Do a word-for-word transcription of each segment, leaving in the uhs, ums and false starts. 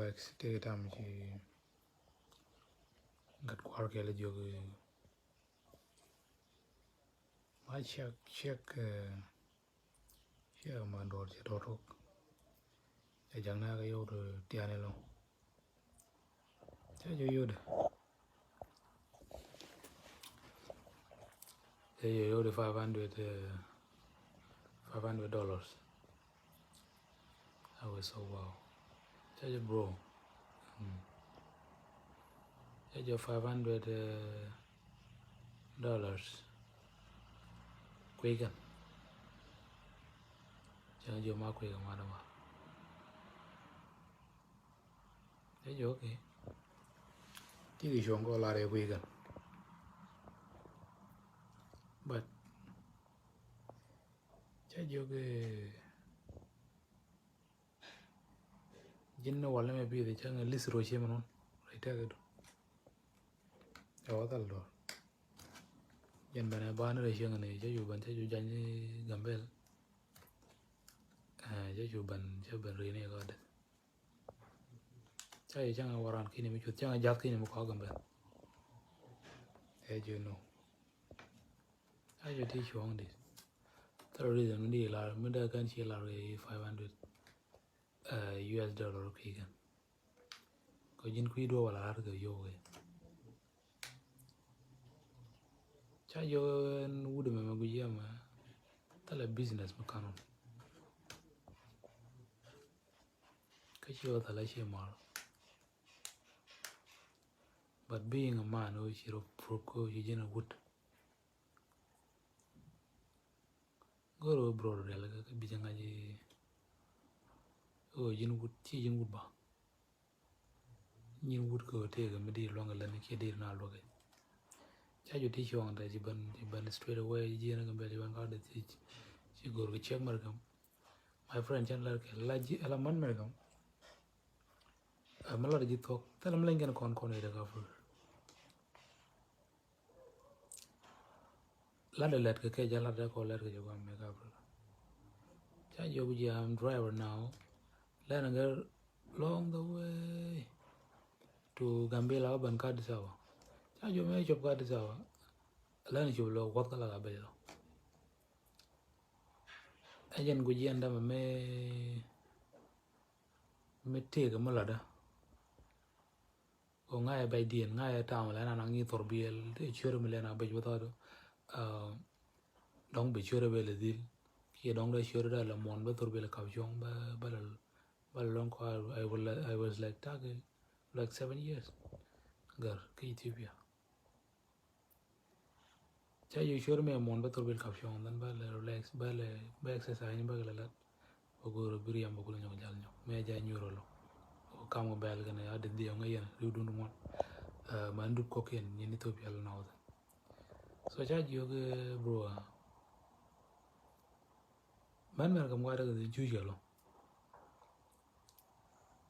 Wex tëë tam ci gat kuar kɛl jiök ma ciɛk ciɛk ciɛk ma dɔɔr ci dɔɔr tok. Cɛ jaŋ na kɛ yɔw ti tiani lɔŋ. Cɛ jɔ yodɛ. Cɛ jɔ yodɛ five hundred, five hundred dollars. I was so wow. Cɛ jɔ bro. Cɛ jɔ five hundred dollars. Kui̱ kɛn. Cɛ jɔ ma kui̱ kɛn ma dama. Cɛ jɔ okay. Ti kɛ cuɔ̱ŋ kɔ lar yɛ kui̱ kɛn. But cɛ jɔ kɛ ji̱n ni wal ni mɛ pi̱i̱th cɛ ŋɛ list ro ciem nɔn rɛy tɛk idu. Cɛ wä thal dɔr. Jɛn bɛn ɛ ban rɛy cieŋ ni cɛ cu bɛn cɛ cu jany Gambel. Cɛ cu bɛn cɛ bɛn ri ni kɔ deth. Ca yɛ cäŋ ɛ waran kini mi cuth cäŋ ɛ jath kini mi kɔak ɛmbɛl. Ɛ ji̱ nu. Ca yɛ ti cuɔ̱ŋ di. Third reason mi di lar mi dee kɛn ci lar kɛ five hundred US dollar kui̱ kɛn. Kɛ ji̱n kui̱ duɔ wala lar kɛ yio̱w kɛ. Ca yio̱w ɛn wut ɛmɛ mɛ guic yɛ mɛ thilɛ business mi kanun. Kä ci ɣä thilɛ ci mɔl. But being a man ɣä ci rɔ prok ɣä ci ji̱n a wut. Go̱r ɣä bro rial kä kä bi jɛ ŋa̱c ɣä ji̱n wut ci ji̱n wut ba. Nyin wut kɛ ɣöö tëëkɛ mi di̱i̱t luäŋ kɛ lät ni kiɛ di̱i̱t na luäk kɛ. Ca ju ti cuɔ̱ɔ̱ŋ tɛ ci ben ci ben straight away jiɛn kɛ bɛl ci ben ka dee thiec. Ci go̱r kɛ ciek mɛr kɛm. My friend cɛn lar kɛ la ji̱ ala man mɛr kɛm. Ɛ mi lar ji̱ thuɔ̱k thilɛ mi leny kɛn kɔn kɔn i̱ dee ka fur. Lat ɛ lɛt kɛ kɛ jɛ lat ɛ kɔ lɛt kɛ jɛ guam mɛ ka fur. Ca jiɔk jiɛ am driver now. Lɛn ɛ gɛr long the way to Gambela kä ben ka Addis Ababa. Ca jiɔk mɛ cop ka Addis Ababa. Lɛn ɛ cop lɔ wuɔth kä la ka bɛc lɔ. Ɛ jɛn guic yɛn dämɛ mɛ mɛ tëëk mɛ latdä. Ɣöö ŋa̱cä bɛc diɛn ŋa̱cä tam lɛn an aŋi̱i̱ thor biɛl ciöt mi lɛn a bɛc wä thɔt. Dɔ̱ŋ bi ciöt bɛ lɛ dhil kiɛ dɔ̱ŋ dee ciöt dee lɛ muɔ̱n bä thor biɛl kap cuɔ̱ŋ bä bä lɛ bä lɛ lɔ̱ŋ kɔ. I was like, I was like tak like seven years. Gär kä Ethiopia. Ca yio̱w cuɔr mi muɔ̱n bä thurbil kap cuɔ̱ŋ, then bä lɛ relax, bä lɛ bä exercise ni bä kɛ lɛ lat. Bä go̱o̱r bi riɛm bä kulɛ nyɔk jal nyɔk. Mɛ ja nyuur ɔlɔ. Kam kɛ bɛl kɛn ya deth diɛw ŋäc yɛn riw dun ŋuɔ̱t. Mɛ ni dup kɔk yɛn nyin ni thop yɛl na wä thin. So ca jiök bro. Mɛn mɛn kɛ muaat kɛ juc yɛlɔ.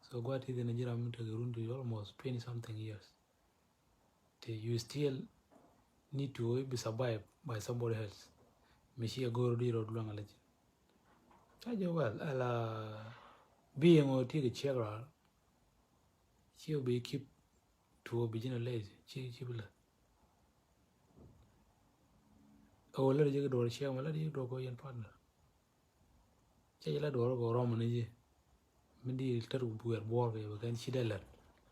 So gua̱a̱th ti thin a ji̱ ram mi tekɛ run ti almost twenty something years. Ti you still need to be survived by somebody else. Mi ci a go̱o̱r di rot luaŋ a la ji̱. Ca jɛ well ala being ɔ ti kɛ ciɛk ral. Ci ɔ bi keep to ɔ bi ji̱n a lazy ci ci bi lä. Ɛ wä lät ji̱ kɛ duɔr ciɛk mɛ lät ji̱ kɛ duɔr kɔ yɛn partner. Cɛ jɛ la duɔr kɛ rɔm ni ji̱. Mi di tɛt ku buɛr buɔr kɛ bɛ kɛn ci dɛ lɛt.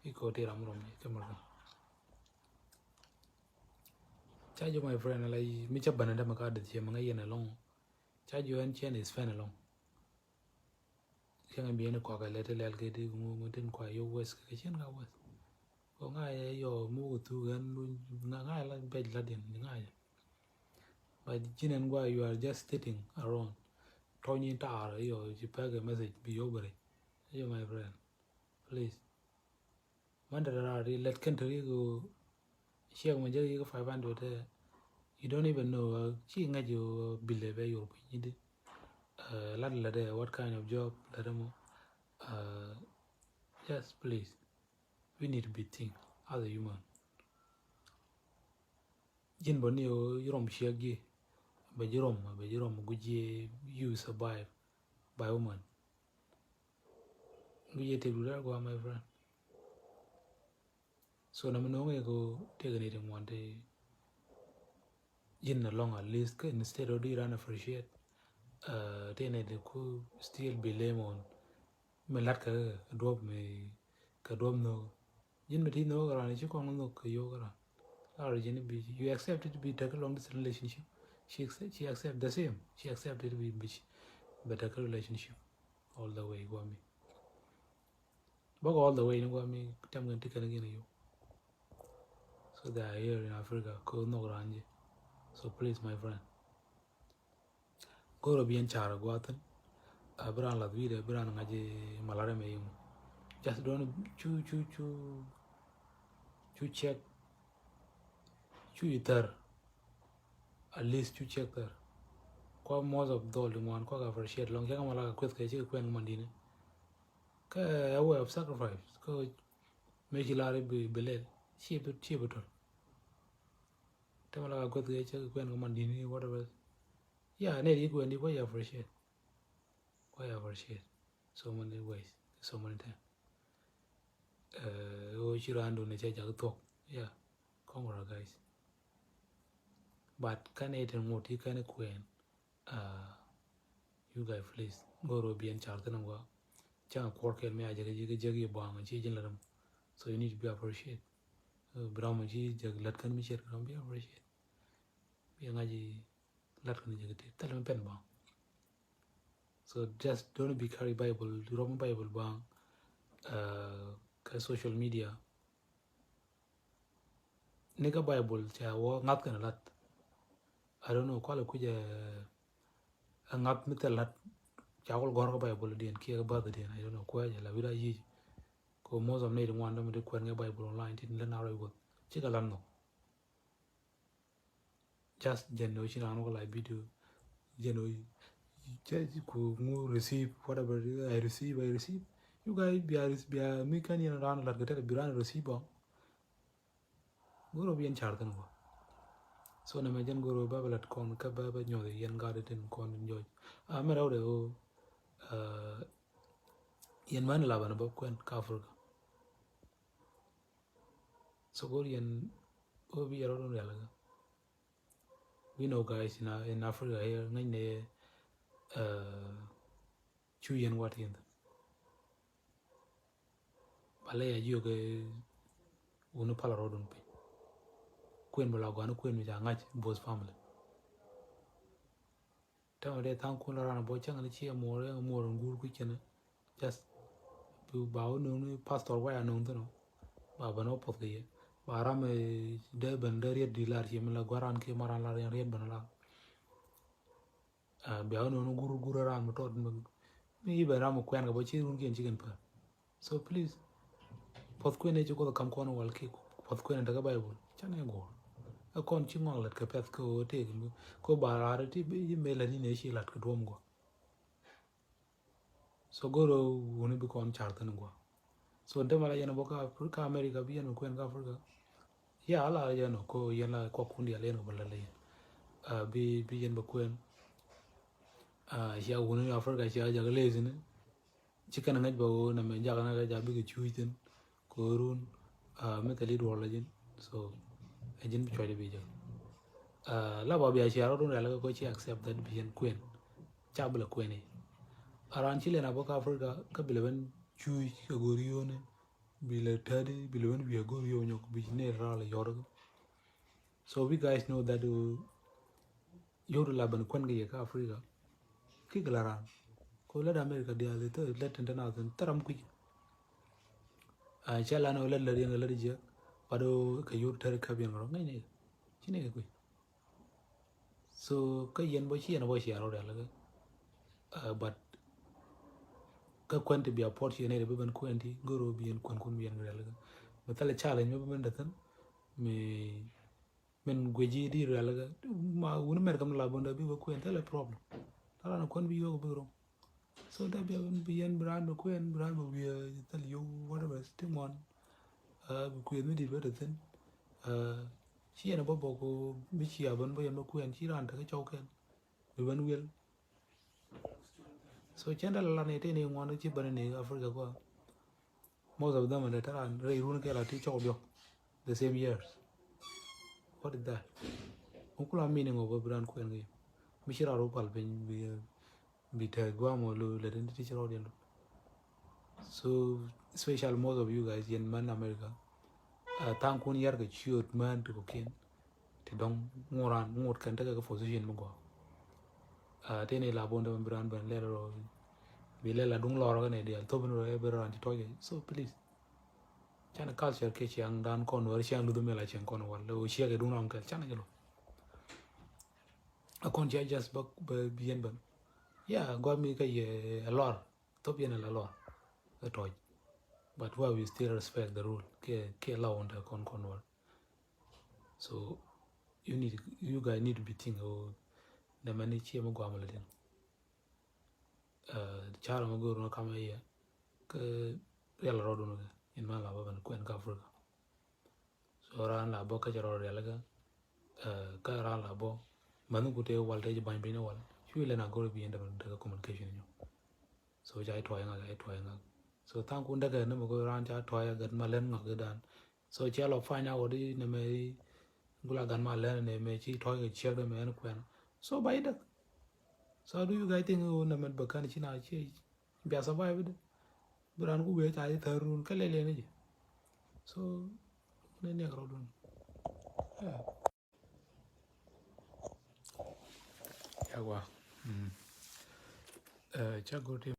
Ikɔ ti ram rɔm ji̱ kɛ mɛ kɛn. Ca jɛ my friend la mi ca bɛn dɛ mɛ ka deth ciɛ mɛ ŋa yɛn alɔŋ. Ca jɛ ɛn cɛn is fɛn alɔŋ. Cäŋ biɛni kɔakɛ lɛ ti lɛl kɛ ti ŋu ŋu tin kua yio̱w wes kɛ cin ka wes. Kɔ ŋa̱ yɛ yɔ muk thuk ɛn ŋa̱ ŋa̱ la bɛc la diɛn ŋa̱ yɛ. But ji̱n ɛn gua you are just sitting around. Tɔ̱ nyi taar yɔ ci pɛk ɛ message bi yio̱w bɛ rɛc. Yɔ my friend. Please. Mɛn te raar ti lɛt kɛn te ri ko ciɛk mɛ jɛ yik five hundred. You don't even know ci ŋäc yɛ bilɛ bɛ yor piny di. Lat lat what kind of job lat mɔ. Just please, we need to be think as a human. Ji̱n bä ni ɣöö ji̱ rɔm ciɛk ji̱ bɛ ji̱ rɔm bɛ ji̱ rɔm guic ji̱ you survive by woman. Bi yɛ tëk du dee gua, my friend. So na mi no̱o̱ŋ yɛ ko tëk ni ti ŋuan ti ji̱n na lɔŋ at least kä instead of di ran appreciate. Uh, ti ni ti ku still be lame on. Mi lat kä duɔp mi kä duɔp no. Ji̱n mi ti no ran ci kɔŋ no kä yo ran. Lar ji̱n bi you accept it bi tek long this relationship. She accept, she accept the same. She accept it bi bi bi tek relationship all the way gua mi. Bak all the way ni gua mi tem gin ti kɛn gin yo. So they are here in Africa ko nok ran ji. So please my friend. Goro bi yɛn car guathin. A bi ran lath video bi ran ŋa̱c malare me yimu. Just don't chu chu chu chu check. Chu yi thär. At least chu check thär. Kua most of dhɔl di ŋuan kua ka appreciate lɔŋ cɛ ka malaka kueth kɛ cɛ kɛ kuɛn kɛ mandini. Kɛ a way of sacrifice kɛ mëë ci lar i̱ bi bi lɛl ci bi ci bi tɔl. Te malaka kueth kɛ cɛ kɛ kuɛn kɛ mandini whatever. Yeah, ne di kuɛn di kua ya appreciate. Kua ya appreciate so many ways, so many times. Ɣöö ci raan dun cɛ jak thuɔ̱k. Yeah, congrats guys. But kɛn i̱ tin ŋot i̱ kɛn i̱ kuɛn. Uh, you guys please go ro bien char thin gua. Chang kuɔr kɛl mi a jek jek jek yi buang chi jin ladam. So you need to be appreciate. Uh, bi ram chi jek lat kan mi chet kan bi appreciate. Bi ngaji lat kan jek ti tal mi pen buang. So just don't be carry Bible, rom Bible buang. Uh, ka social media. Ni kä Bible ca wä ŋath kɛn lat. I don't know kualɛ kui̱c ɛ ŋath mi thil lat. Ca kul gɔr kä Bible diɛn kiɛ kä bath diɛn, I don't know kuɛ jɛ la wi̱da yic. Ko most of nɛy ti ŋuan dämi ti kuɛn kɛ Bible online ti lät na rɔy wuɔth cikɛ lat nhok. Just jɛn ni wä ci raan wä kɛ la video. Jɛn ni wä cɛ ku ŋu receive whatever. I receive, I receive. You guys bia bia mi kɛn yɛn raan lat kɛ tɛt bi raan receive ɔ. Goro bi yɛn car thin wä. So nɛ mɛ jɛn goro bä bä lat kɔn kä bä bä nyɔth yɛn gat tin kɔn tin jɔc. A mɛ rɛw de o. Yɛn män la ban bä kuɛn kä Africa. So goro yɛn o bi yɛn rɔ dun rial kä. We know guys in, uh, in Africa here ŋäcnɛ. Uh, cu yɛn wat yɛn. Ba lɛ ya jiök wuni pal rɔɔdun piny. Kuën bä la gɔani kuën mi ca ŋa̱c both family. Tɛmɛ dee tha̱a̱ŋ kun la ran bɔ cäŋ ni ci muɔr muɔr in guur kui̱ cɛn. Just bi ba wä no̱o̱ŋ ni pastor waya no̱o̱ŋ thin ɔ. Ba ben wä puɔth kɛ yɛ ba ram dee ben dee riet di lar ci mi la gua̱ran ki maran lar yɛn riet ben lar. Bia wä no̱o̱ŋ gur gur ran mi tɔt mi i̱ ben ram mi kuɛn kɛ bä ci run kiɛn ci kɛn pär. So please, puɔth kuɛn ɛ ci kuɔth kam kɔn wal ki puɔth kuɛn ɛ tekɛ Bible canɛ guɔr. Ɛ kɔn ci ŋɔak lät kɛ pɛth kɛ ɣöö tëëk kɛ ba raar ti bi mɛ lät ni nɛ ci lat kɛ duɔm guɔ. So goro wuni bi kɔn car thin guɔ. So dema la yɛn bä ka Africa, America bi yɛn bä kuɛn ka Africa. Ya ala yɛn ko yɛn la kɔk kun dial yɛn ko bä la yɛn. Bi bi yɛn bä kuɛn. Cia wuni Africa cia jak lesi ni. Ci kɛn ŋäc bä wuni mɛ jak na ka ja bi kɛ cuuc thin. Ko run mi kɛ lit wɔ la jin. So ɛ jin bi cuɔc bi jak. La ba bia cia rɔ dun rɛl ko ci accept that bi yɛn kuɛn. Ca bi lɛ kuɛn i̱ a raan ci lɛn a bä kä Africa kä bi lɛ ben cuuc kɛ go̱o̱r yio̱o̱ni bi lɛ tädi bi lɛ ben wi̱i̱ a go̱o̱r yio̱o̱ nyɔk bi nɛɛr raal a yɔr. So we guys know that yio̱o̱ la ben kuɛn kɛ yɛ kä Africa. Ki kɛ la raan ko lät America diaal i̱ thä lät tin tɛn a thin thä ram kui̱c. A cɛ lan ɔ lät lät yɛn kɛ lät jiɛk bat ɔ kɛ yio̱o̱ tädi käp yɛn kɛ rɔ ŋäcni ci ni kɛ kui̱c. So kä yɛn bä ci yɛn bä ci a rɔ rial kä. But kä kuɛn ti bia puɔt ci yɛn nɛy ti bi ben kuɛn ti goro bi yɛn kuɛn kun bi yɛn rial kä. Mi thilɛ challenge mi bi ben däthin mi min guici di rial kä ma wuni mɛr kam la bunda bi bä kuɛn thilɛ problem. Talan kuɛn bi yɔk bi rɔm. So da bia bi yɛn bi raan bi kuɛn bi raan bi wiɛ thil yow whatever ti ŋuan. Bi kuɛn mi dit bä te thin. Ci yɛn bä bä ko mi ci a bän bä yɛn bä kuɛn ci raan te kä cɔw kɛn bi bän wiɛl. So cɛn da la ni te ni ŋuan ci bän ni Africa kua. Most of them, and the taran rɛy run kɛ la ti cɔk diɔk the same years. What is that? Ŋu kula meaning of a brand kuɛn kɛ? Mi ci rar wä pal piny bi bi tɛ guam wä lo lɛ tin ti ci rɔɔd yɛn lo. So special most of you guys yɛn man America. Uh, thaŋ kun yar kɛ ciöt man ti kɔkiɛn ti dɔŋ ŋuran ŋut kɛn tekɛ kɛ position mi gɔaa. Uh, tini la bon dɛ bi ran ben lɛl rɔ bi lɛl a duŋ lɔr kɛ nɛ dial thop ni rɔ ɛ bi ran ti tɔjɛ. So please, canɛ culture kɛ ciaŋ dan kɔn wär ciaŋ luth mi la ciaŋ kɔn wal lo ciɛ kɛ duŋ ram kɛl canɛ jɛ lo. A kɔn cia just bä bä bi yɛn ben. Yeah, gua mi kɛ yɛ a lɔr. Thop yɛn a la lɔr. A tɔj. But why we still respect the rule? Kɛ kɛ law under kɔn kɔn wal. So you need, you guys need to be think. Oh, nɛ mɛn ni cie mi gua mi la tin. Uh, cara mi goru na kama yɛ. Kɛ rial rɔdu ni kɛ in ma la ba ben kuɛn ka Africa. So ran la bɔ kä cɛ rɔ rialikä. Kä ran la bɔ mani ku te wal te ci bany bini wal. Cu ilɛ na gori bi indɛ mani däkä communication nyɔ. So ca i tuay ŋak, i tuay ŋak. So thaŋ kun däkä ni mɛ ko ran ca tuay a gät ma lɛn ŋak gät dan. So cia lɔ fany a wadi ni mɛ i gula gan ma lɛn ni mɛ ci tuay kɛ ciɛk dɛ mɛ ɛn kuɛn. So ba i däk. So do you guys think ni mɛ bä kan ci na ci bia survive dɛ? Bi ran ku wee ca i thär run kä lɛl yɛn i̱ ji̱. So ni niɛk rɔ dun. Yeah. Yawa. Mm. Eh, ca go̱r ti